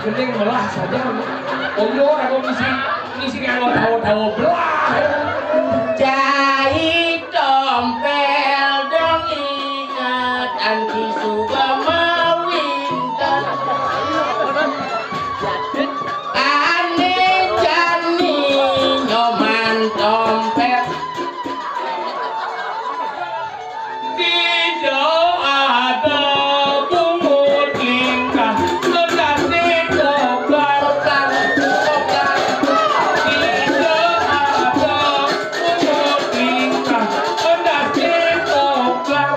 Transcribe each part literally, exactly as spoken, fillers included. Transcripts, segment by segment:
Ning melah saja. Ombo karo ngisi, ngisi karo tawa-tawa belah. Cai tompel dong ingat anti suga mawinten. Ane jani nyoman tompel. Dija ada bungut lingkah, ngendase koplar. Dija ada bungut lingkah, ngendase koplar.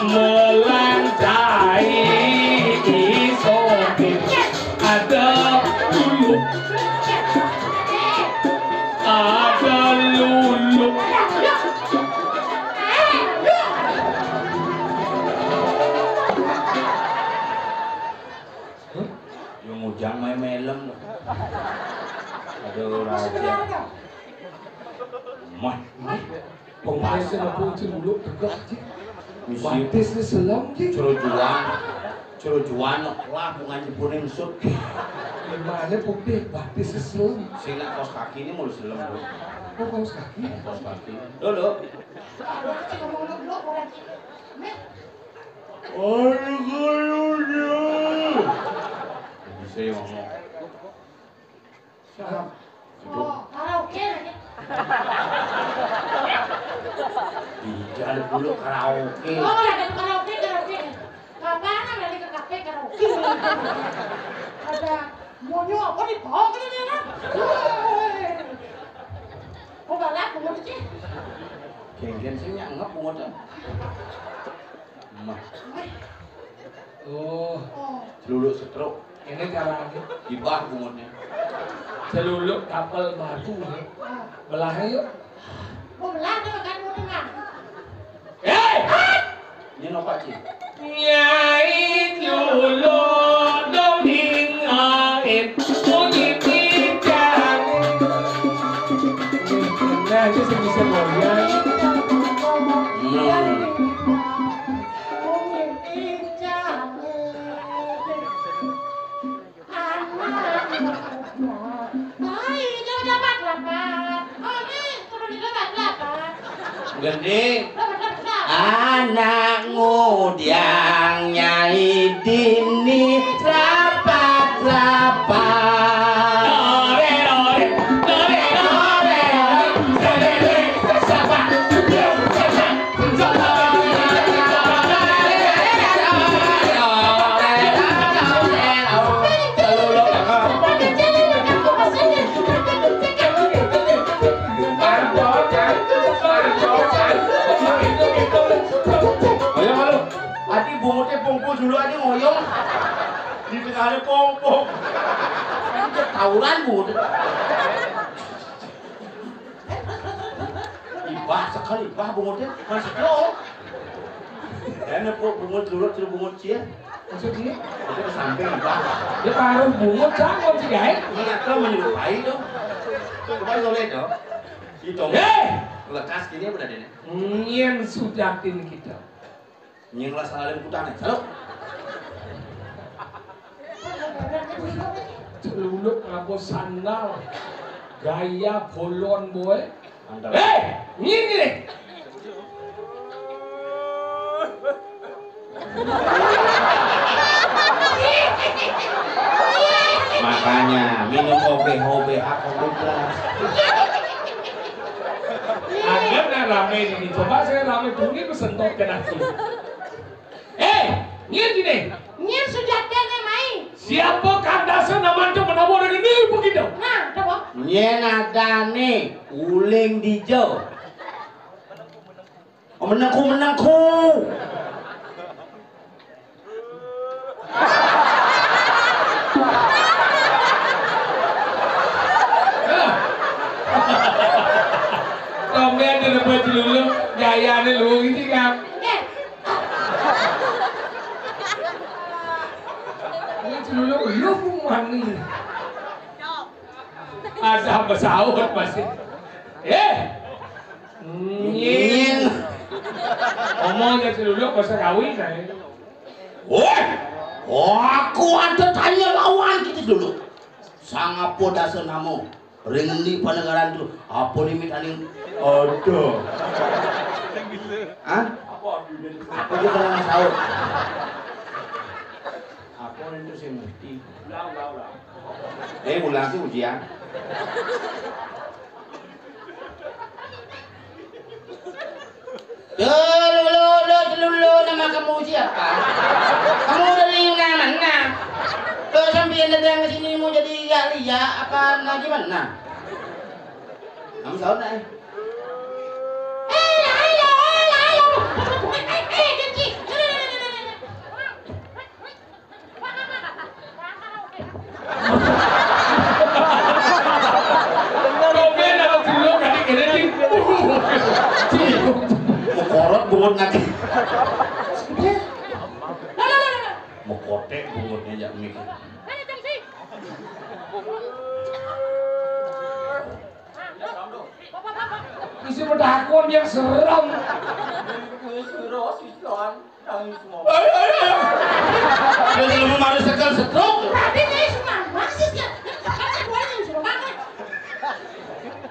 Melanjai isote ada dulu. Ada lulu. Hah? Yo ngujang main melem. Aduh, raja. Mah. Pung sing apa celuluk tegak, Ji? Misi. Batis wis selem, Ji. Cerujuan. Cerujuan lah, bunga jebune mesut. Gimana putih batis wis selem? Sing nak kaos kaki ini mulu selem, Bu. Oh, kaos kaki? Kaos kaki. Lho, lho. Aduh, kalau lu orang Meh. Aduh, kalau dia. Bisa ya ngomong. Siapa? Oh, karaoke lagi. Iya, ada dulu karaoke. Oh, ada karaoke, karaoke. Kapan ada ke kafe karaoke? Ada monyo apa di bawah ini, kan? Woi. Kok galak, bungut, Ci? Genggen sing nyangep bungutnya. Mah. Oh, oh. Celuluk setruk. Ini cara lagi. Ibah bungutnya. Celuluk kapal batu, ya. Belahnya yuk. Mau belah tuh kan mau tengah. Hei! Ini nopo, Ci? Nyai Celuluk dongeng aib bunyi pincang. Nah, itu sing bisa goyang. Hmm. Anak muda. Hai, dia dapat dapat. Oh, ini suruh dia dapat dapat. Gede. Dapat dapat. Anak ngudang Nyai Dini rapat-rapat. Ayo, halo. Adi bungutnya pungkul dulu, Adi ngoyong. Di tengahnya pongpong. Tawuran bungut. Ibah sekali, ibah bungutnya. Masih jauh. Ya, nepuk bungut dulu, terus bungut cia. Maksudnya? Itu ke samping, ibah. Dia taruh bungut, sama si gaek. Iya, kau menyerupai dong. Coba soleh dong. Itu. Hei! Lekas gini apa tadi nih? Nyén sujatin kita. Nyén rasa lalim kutane. Halo. Celuluk ngapa sandal? Gaya bolon, boy. Mantap. Hei, ngene. Makanya minum O B H, O B H, kopi plus. Anggap nak rame ini. Coba saya rame bunyi ku sentok kena sih. Eh, ngene gini. Nyén sujatine mai. Siapa kandasa namanya menawa ini begitu? Nah, coba. Nyén adane uling dijo. Menengku-menengku. Tomben ada buat dulu gayane lu gitu kan. Ini dulu lu mani. Ada apa sahut masih? Eh. Nyén. Omongnya celuluk masa kawin saya. Woi. Aku ada tanya lawan kita dulu. Sangapa dasa nama? Ring endi panegaran tu? Apa limit aning? Ada. Hah? Apa kita nang saut? Apa itu sing mesti? Eh, ulang si ujian. Lulu, lulu, lulu, nama kamu siapa? Kamu dari mana? Lo sampai datang ke sini mau jadi ya liya apa lagi mana? Kamu tahu nggak? Eh, ayo, ayo, ayo. Mokorot bungut ngaki. Mokotek bungutnya jak mik. Isi pedakon yang serem. Ayo, ayo, ayo. Dia belum harus sekel setruk. Tadi dia cuma masih ya. Kan saya boleh yang suruh makan.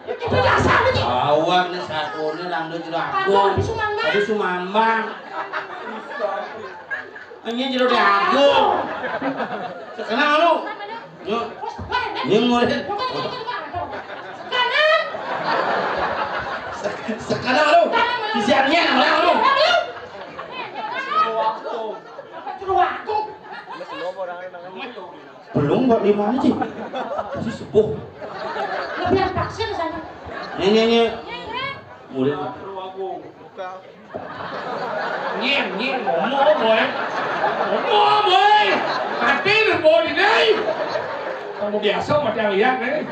Itu dasar aja. Awak nih satunya rando jero agung. Tadi sumambang. Tadi sumambang. Ini jero agung. Sekarang lu. Yuk. Ini mulai. Sekarang. Sekarang lu. Kisiannya orang lu. Belum buat lima aja. Masih sepuh. Lebih vaksin sana. Ini, ini. Mulai. Nyem, nyem, ngomong, boy. Ngomong, boy. Mati lu, boy, ini. Kamu biasa mati lihat, nih.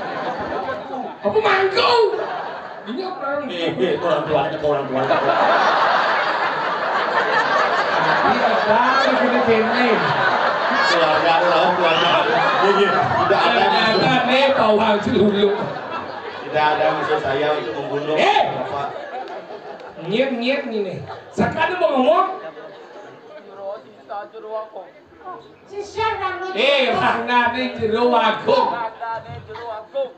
Apa mangkuk? Ini apa? Eh, eh, orang tua, ada orang tua. Iya, baru kena kene. Keluarga lo, keluarga. Iya, tidak ada. Ternyata nih, pawang selulu. Tidak ada maksud saya untuk membunuh. Eh! Bapak. Nyem, nyem, ini. Sekarang mau ngomong? Sisian rambut. Eh, ranggane jero agung.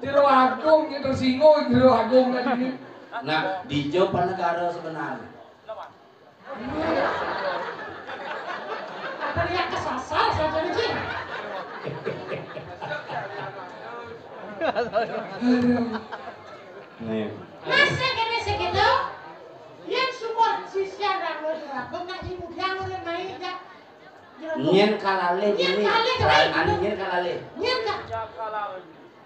Jero agung, ya tersinggung jero agung tadi. Nah, dija panegara sebenarnya. Apa dia kesasar saja nih? Aduh. Nih. Masih kene segitu. Yang support sisian rambut jero agung, nak ibu dia ngurun naik ya. Nyén kalalih. Nyén ini. Kalalih, kalalih. Anu nyén kalalih. Nyén ka-,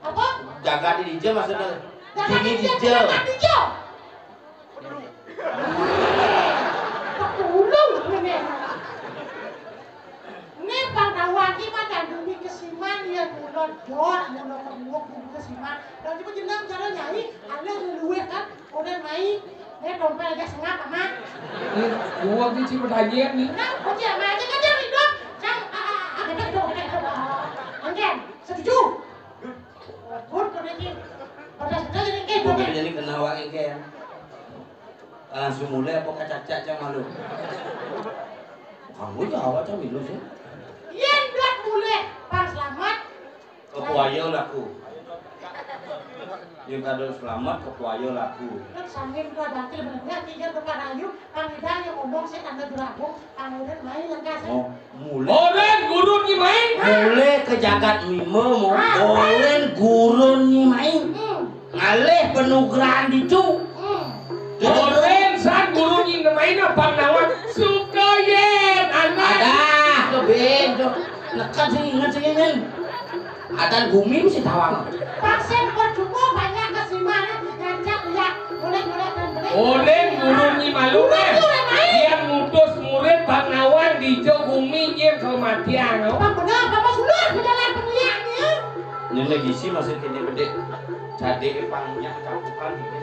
apa? Jagat di dija maksudnya. Jagat dini di dija, dija. Jagat dija. Pepulung ini. Ini pang tahu lagi mah dan demi kesiman ya mula dot, mula kemuk, mula kesiman. Dan itu jenang cara nyai, ada luwih kan. Udah mai, dia dompet aja sengap amat. Eh, gua biji pertanyaan nih. Nah, kunci amat aja kan dia hidup. Kan, ah, ah, ah, kita hidup, kita hidup. Ah, anjing, setuju. Good, good, good. Pada sudah jadi kayak gua gitu. Jadi kena wae kayak. Langsung mulai apa kacacak cang malu. Kamu ya awak cang minum sih. Iya, buat mulai. Pas selamat. Kepuaya laku. Yang kada selamat kepuaya laku. Kan sangin dua dakil bener tiga depan ayu, pang ida yang ngomong sih tanda jero agung, pang urin main lengkas. Oh, mulai. Orang guru ni main. Mulai ke jagat mima mo. Ah, orang guru ni main. Hmm. Ngalih panugrahan ditu. Hmm. Oren sang guru nying nemain apa nawan suka yen anak. Ada, tuh, Ben, tuh. Nekat sing inget sing inget. Atan gumi mesti tawang. Vaksin percuma banyak kesimane ngajak ya. Boleh, boleh, boleh, boleh. Oren guru nyi malu, eh. Guru nyi main. Yang ngutus murid bang nawan di jo gumi nying kematian. Apa benar, apa sudah berjalan pengliaknya? Nyene bisi masih kene bedek. Jadi pang nyak campukan iki.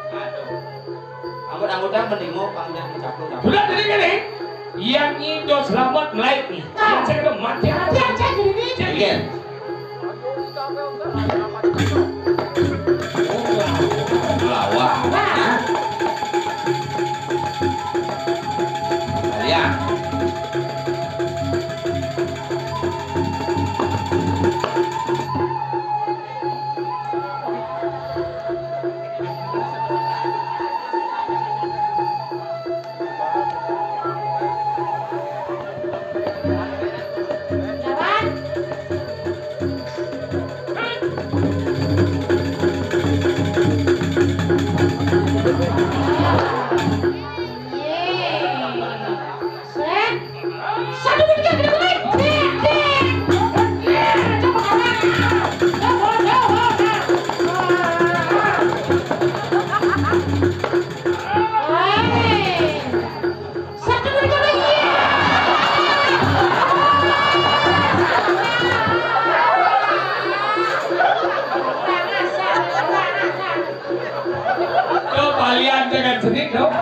Aduh. Anggota-anggota mendingo pang nyak campur-campur. Sudah jadi kene. Yang nyido selamat melaik nih. Yang saya kena mati. Mati aja jadi ini. Iya. Lawan. Nah. Kalian. Satu, dua, tiga, kita mulai. Dek, dek. Coba, coba, coba. Hei. Satu, dua, tiga, mulai. Tuh, balian jangan sedih dong.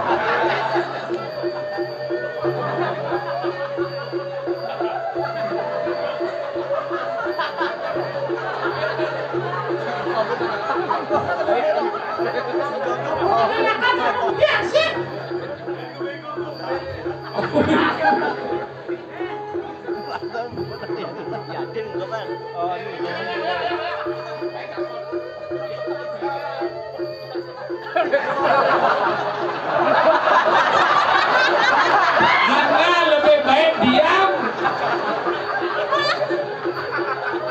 Anda lebih baik diam.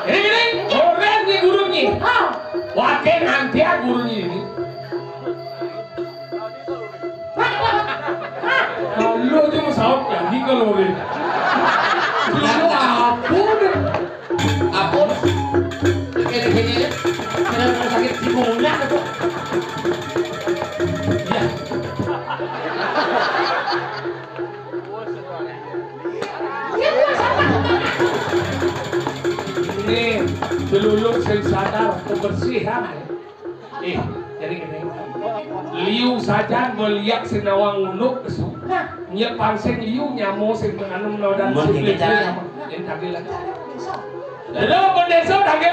Ini, ini, orang ni guru ni. Wakil nanti guru ni ini. Kalau tu masalah lagi kalau ni. Lalu apa deh? Apa? Kayaknya, kayaknya, kayaknya sakit di punggungnya apa? Ya. Ini deluluk sing sadar kebersihan. Eh, jadi gini. Liu saja melihat sing nawang unduk besok. Nya pansing liu nyamo sing penganum no dan Mun sing ini cara. Yang tadi lagi. Lalu pendeso tadi